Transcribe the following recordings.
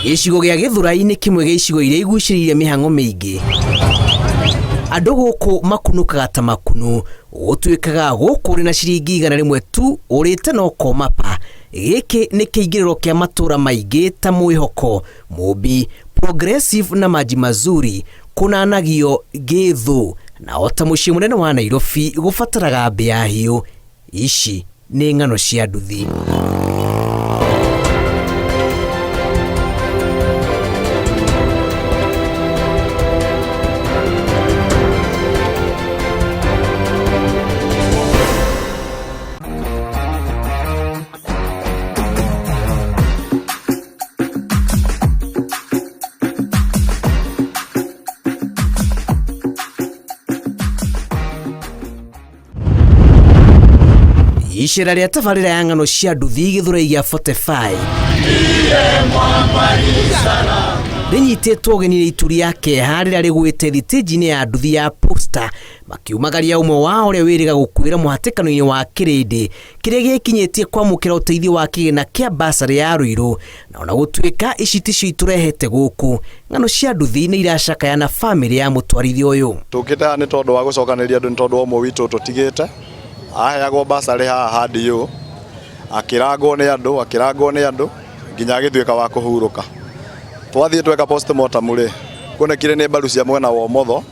Gĩcigo gĩa Gĩthũrai nĩ kĩmwe gĩa icigo iria igucĩrĩirie mĩhang'o mĩingĩ. Andũ gũkũ makunũkaga ta makunu, gũtuĩkaga gũkũ ũrĩ na ciringi 100 tu ũrĩte na ũkoma pa. Gĩkĩ nĩ kĩingĩrĩro kĩa matũra maingĩ ta Mwĩhoko, Mũmbi, Progressive na Maji Mazuri, kũnanagio Gĩthũ, na o ta mũciĩ mũnene wa Nairobi gũbataraga mbĩa hiũ. Ici nĩ ng'ano cia nduthi. Icera rĩa tabarĩra ya ng'ano cia nduthi gĩthũrai gĩa 45 rĩnyitĩtwo ũgeni nĩ ituri ya kĩeha rĩrĩa rĩgwĩte thitĩnji-inĩ ya nduthi ya Posta, makiumagaria ũmwe wao ũrĩa wĩrĩga gũkuĩra mũhatĩkano-inĩ wa kĩrĩndĩ kĩrĩa gĩkinyĩtie kwamũkĩra ũteithio wa kĩgĩna kĩa basarĩ ya Ruiru. Na ona gũtuĩka ici ticio itũrehete gũkũ, ng'ano cia nduthi nĩ iracakaya na bamĩrĩ ya mũtwarithia ũyũ. Tũkĩte haha nĩ tondũ wa gũcokanĩrĩria andũ nĩ tondũ wa ũmwe witũ tũtigĩte. Aheagwo basarĩ haha ha DO, akĩrangwo nĩ andũ, akĩrangwo nĩ andũ nginya agĩtuĩka wa kũhurũka. Twathiĩ tweka postmortem rĩ, kuonekire nĩ mbaru cia mwena wa ũmotho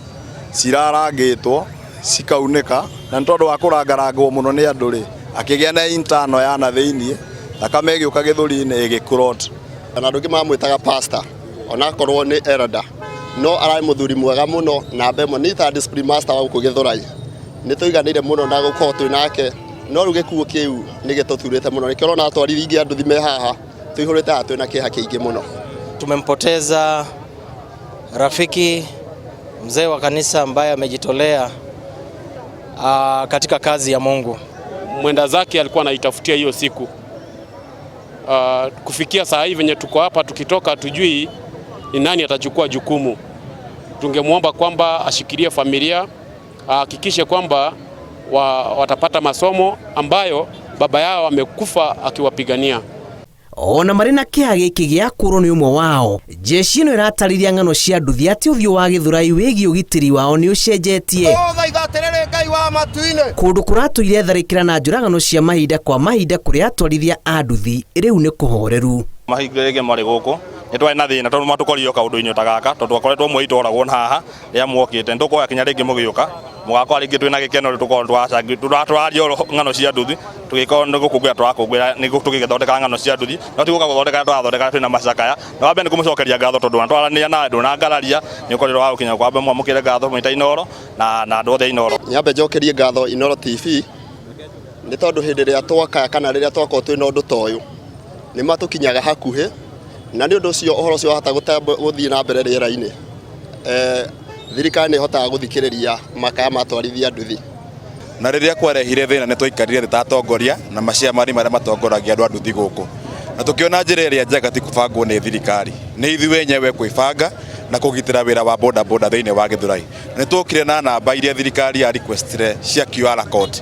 cirarangĩtwo cikaunĩka, na nĩ tondũ wa kũrangarangwo mũno nĩ andũ rĩ, akĩgĩa na internal ya na thĩiniĩ, thakame ĩgĩũka gĩthũri-inĩ ĩgĩ clot. Na andũ aingĩ mamwĩtaga pastor onakorwo nĩ elder, no ararĩ mũthuri mwega mũno, namba ĩmwe niĩ ta discipline master wa gũkũ Gĩthũrai nĩ tũiganĩire mũno na gũkorwo twĩ nake, no rĩu gĩkuũ kĩu nĩ gĩtũturĩte mũno, nĩkĩo ũrona atwarithia aingĩ a nduthi me haha tũihũrĩte haha twĩna kĩeha kĩingĩ mũno. Tumempoteza rafiki mzee wa kanisa ambaye amejitolea katika kazi ya Mungu. Mwenda zake alikuwa anaitafutia hiyo siku. Kufikia saa hii venye tuko hapa, tukitoka tujui ni nani atachukua jukumu. Tungemwomba kwamba ashikilie familia, ahakikishe kwamba watapata masomo ambayo baba yao amekufa akiwapigania. Ona marĩ na kĩeha gĩkĩ gĩa kũrwo nĩ ũmwe wao, jeshi ĩno ĩratarĩria ng'ano cia nduthi atĩ ũthiũ wa Gĩthũrai wĩgiĩ ũgitĩri wao nĩ ũcenjetie. Kũndũ kũratũire tharĩkĩra na njũragano cia mahinda kwa mahinda kũrĩa atwarithia a nduthi rĩu nĩ kũhoreru. Mahinda rĩngĩ marĩ gũkũ nĩ twarĩ na thĩna tondũ matũkorire kaũndũ-inĩ ta gaka, tondũ twakoretwo ũmwe witũ oragwo na haha rĩrĩa mwokĩte. Nĩ tũkoya kinya rĩngĩ mũgĩũka mũgakora rĩngĩ twĩna gĩkeno rĩu tũkorwo tũraria ng'ano cia nduthi, tũgĩkorwo nĩ gũkũngũĩra tũrakũngũĩra nĩ tũgĩthondeka ng'ano cia nduthi, no ti gũka gũthondeka tũrathondeka twĩna macakaya. Na wa mbere nĩ kũmũcokeria ngatho tondũ ona twaranĩria nawe ndũnangararia, nĩ ũkorirwo wa gũkinya kwamba mwamũkĩre ngatho mwĩ ta Inooro na andũ othe a Inooro. Nyambe njokerie ngatho Inooro TV nĩ tondũ hĩndĩ ĩrĩa twakaya kana rĩrĩa twakorwo twĩna ũndũ ta ũyũ nĩ matũkinyaga hakuhĩ, na nĩ ũndũ ũcio ũhoro ũcio wahota gũthiĩ na mbere rĩera-inĩ, thirikari nĩ ĩhotaga gũthikĩrĩria makaya ma atwarithia nduthi. Na rĩrĩa kwarehire thĩna nĩ twaikarire thĩ ta atongoria na maciamani marĩa matongoragia andũ a nduthi gũkũ, na tũkĩona njĩra ĩrĩa njega ti kũbangwo nĩ thirikari, nĩ ithuĩ wenyewe kwĩbanga na kũgitĩra wĩra wa boda boda thĩinĩ wa Gĩthũrai. Nĩ twokire na namba iria thirikari ya requestire cia QR code,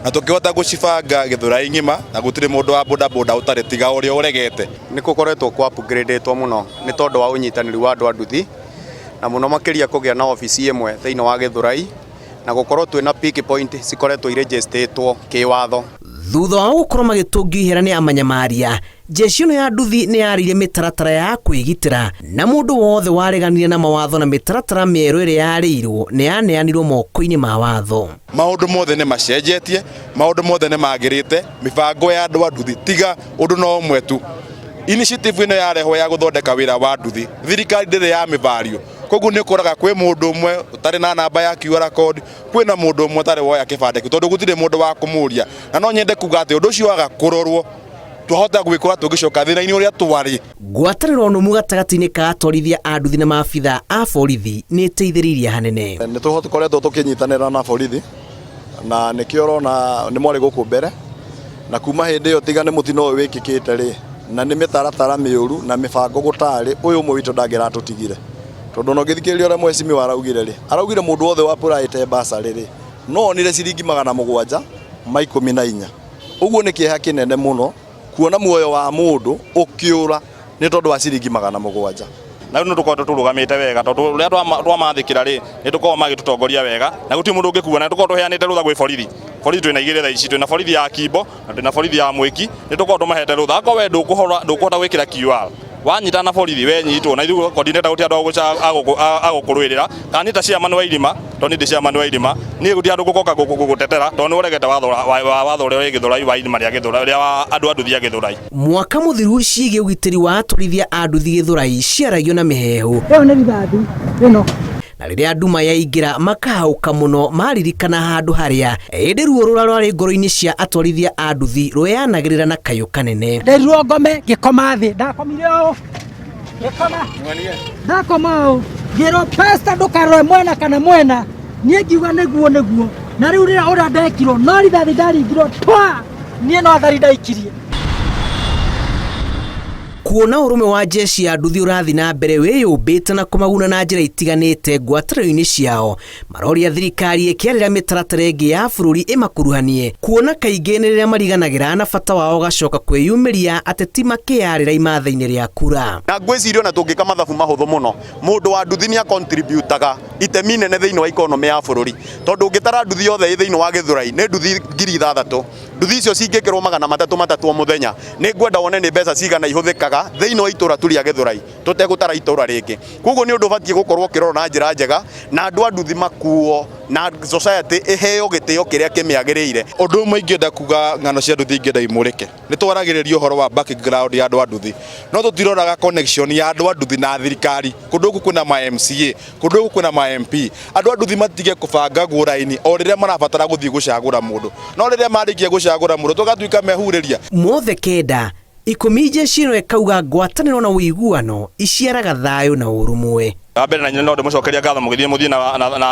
na tũkĩhota gũcibanga Gĩthũrai ng'ima, na gũtirĩ mũndũ wa boda boda ũtarĩ tiga ũrĩa ũregete. Nĩ gũkoretwo kwa upgradĩtwo mũno nĩ tondũ wa ũnyitanĩri wa andũ a nduthi, na mũno makĩria kũgĩa na obici ĩmwe thĩinĩ wa Gĩthũrai, na gũkorwo twĩna pick point cikoretwo irĩnjĩstĩtwo kĩwatho. Thutha wao gũkorwo magĩtũngio ihera nĩ amanyamaria, jeshi ĩno ya nduthi nĩ yarĩire mĩtaratara ya kwĩgitĩra, na mũndũ wothe wareganire na mawatho na mĩtaratara mĩerũ ĩrĩa yarĩirwo nĩ yaneanirwo moko-inĩ ma watho. Maũndũ mothe nĩ macenjetie, maũndũ mothe nĩ magĩrĩte, mĩbango ya andũ a nduthi tiga ũndũ no ũmwe tu. Initiative ĩno yarehwo ya gũthondeka wĩra wa nduthi, thirikari ndĩrĩ ya mĩvario. Koguo nĩ ũkoraga kwĩ mũndũ ũmwe ũtarĩ na namba ya QR code, kwĩna mũndũ ũmwe ũtarĩ woya kĩbandĩ kĩu tondũ gũtirĩ mũndũ wa kũmũria. Na no nyende kuga atĩ ũndũ ũcio waga kũrorwo, twahota gwĩkora tũgĩcoka thĩna-inĩ ũrĩa twarĩ. Ngwatanĩro nũmu gatagatĩ-inĩ ka atwarithia a nduthi na maabitha a borithi nĩ ĩteithĩrĩirie hanene. Nĩ tũkoretwo tũkĩnyitanĩra na borithi, na nĩkĩo ũrona nĩ mwarĩ gũkũ mbere, na kuma hĩndĩ ĩyo tiga nĩ mũtino ũyũ wĩkĩkĩte rĩ, na nĩ mĩtaratara mĩũru na mĩbango gũtarĩ, ũyũ ũmwe witũ ndangĩratũtigire. Tondũ ona ũngĩthikĩrĩria ũrĩa mheshimiwa araugire rĩ, araugire mũndũ wothe wa applyĩte bursary rĩ, no onire ciringi 714. Ũguo nĩ kĩeha kĩnene mũno kuona muoyo wa mũndũ ũkĩũra Nĩ tondũ wa ciringi 700. Na rĩu nĩ tũkoretwo tũrũgamĩte wega tondũ rĩrĩa twamathĩkĩra rĩ, nĩ tũkoragwo magĩtũtongoria wega na gũtirĩ mũndũ ũngĩkua, na nĩ tũkoragwo tũheanĩte rũtha gwĩ borithi. Borithi twĩna igĩrĩ thaa ici, twĩna borithi ya Kimbo na twĩna borithi ya Mwĩki, nĩ tũkoragwo tũmahete rũtha. Akorwo we ndũkũhota gwĩkĩra QR, wanyita na borithi we nyitwo, na ithuĩ coordinator gũtirĩ andũ a gũkũrũĩrĩra, kana niĩ ta chairman wa irima, tondũ niĩ ndĩ chairman wa irima, niĩ gũtirĩ andũ ngũkoka gũgũtetera tondũ nĩ ũregete watho watho ũrĩa wĩ Gĩthũrai wa irima rĩa Gĩthũrai, ũrĩa wa andũ a nduthi a Gĩthũrai. Mwaka mũthiru ciĩgiĩ ũgitĩri wa atwarithia a nduthi Gĩthũrai ciaragio na mĩheehũ. Ĩyo nĩ rithathi ĩno. Na rĩrĩa nduma yaingĩra makahauka mũno maririkana handũ harĩa ĩndĩ ruo rũrĩa rwarĩ ngoro-inĩ cia atwarithia a nduthi rweyanagĩrĩra na kayũ kanene. Nderirwo ngome ngĩkoma thĩ, ndakomire ũũ ngĩkoma, ndakoma ũũ ngĩrwo pastor ndũkarore mwena kana mwena, niĩ ngiuga nĩguo nĩguo, na rĩu rĩrĩa ũrĩa ndekirwo no rithathi ndaringirwo twa, niĩ no athari ndaikirie. Kuona ũrũme wa jeshi ya nduthi ũrathiĩ na mbere wĩyũmbĩte na kũmaguna na njĩra itiganĩte ngwatanĩro-inĩ ciao, maroria thirikari ĩkĩarĩra mĩtaratara ĩngĩ ya bũrũri ĩmakuruhanie, kuona kaingĩ nĩ rĩrĩa mariganagĩra na bata wao ũgacoka kwĩyumĩria ateti makĩyarĩra imatha-inĩ rĩa kura. Na ngwĩciria ona tũngĩka mathabu mahũthũ mũno, mũndũ wa nduthi nĩ acontributaga itemi inene thĩinĩ wa economy ya bũrũri, tondũ ũngĩtara nduthi yothe ĩ thĩinĩ wa Gĩthũrai nĩ nduthi 6,000. Nduthi icio cingĩkĩrwo 300 300 o mũthenya, nĩ ngwenda wone nĩ mbeca cigana ihũthĩkaga thĩinĩ wa itũra tu rĩa Gĩthũrai, tũtegũtara itũra rĩngĩ. Koguo nĩ ũndũ ũbatiĩ gũkorwo ũkĩrorwo na njĩra njega, na andũ a nduthi makuo na society ĩheo gĩtĩo kĩrĩa kĩmĩagĩrĩire. Ũndũ ũmwe ingĩenda kuga ng'ano cia nduthi ingĩenda imũrĩke, nĩ twaragĩrĩria ũhoro wa background ya andũ a nduthi, no tũtiroraga connection ya andũ a nduthi na thirikari. Kũndũ gũkũ kwĩna ma MCA, kũndũ gũkũ kwĩna ma MP, andũ a nduthi matige kũbangagwo raini o rĩrĩa marabatara gũthiĩ gũcagũra mũndũ, no rĩrĩa marĩkia gũcagũra mũndũ tũgatuĩka mehurĩria. Mothe kenda ikũmi jeshi ĩno ĩkauga ngwatanĩro na ũiguano iciaraga thayũ na ũrũmwe. Wa mbere na no ndĩmũcokeria ngatho mũgĩthiĩ mũthiĩ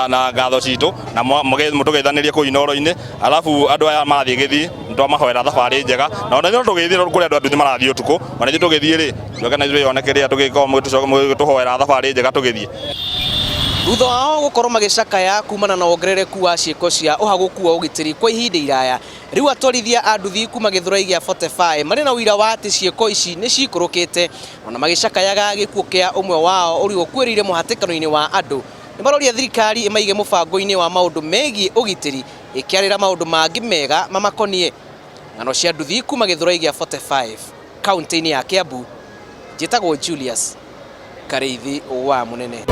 na ngatho citũ na mũtũgeithanĩrie kũu Inooro-inĩ, alafu andũ aya marathiĩ gĩthiĩ nĩtwamahoera thabarĩ njega, na ona ithuĩ no tũgĩthiĩ kũrĩ andũ a nduthi marathiĩ ũtukũ, ona ithuĩ tũgĩthiĩ rĩ, tũke na ithuĩ yone kĩrĩa tũgĩkorwo mũgĩtũhoera thabarĩ njega tũgĩthiĩ. Thutha wao gũkorwo magĩcakaya kumana na wongerereku wa ciĩko cia ũhagũku wa ũgitĩri kwa ihinda iraya, rĩu atwarithia a nduthi kuma Gĩthũrai gĩa 45 marĩ na ũira wa atĩ ciĩko ici nĩ cikũrũkĩte, ona magĩcakayaga gĩkuũ kĩa ũmwe wao ũrĩa ũkuĩrĩire mũhatĩkano-inĩ wa andũ. Nĩ maroria thirikari ĩmaige mũbango-inĩ wa maũndũ megiĩ ũgitĩri ĩkĩarĩra maũndũ mangĩ mega mamakoniĩ. Ng'ano cia nduthi kuma Gĩthũrai gĩa 45 kaunti-inĩ ya Kiambu, njĩtagwo Julius Karĩithi wa Mũnene.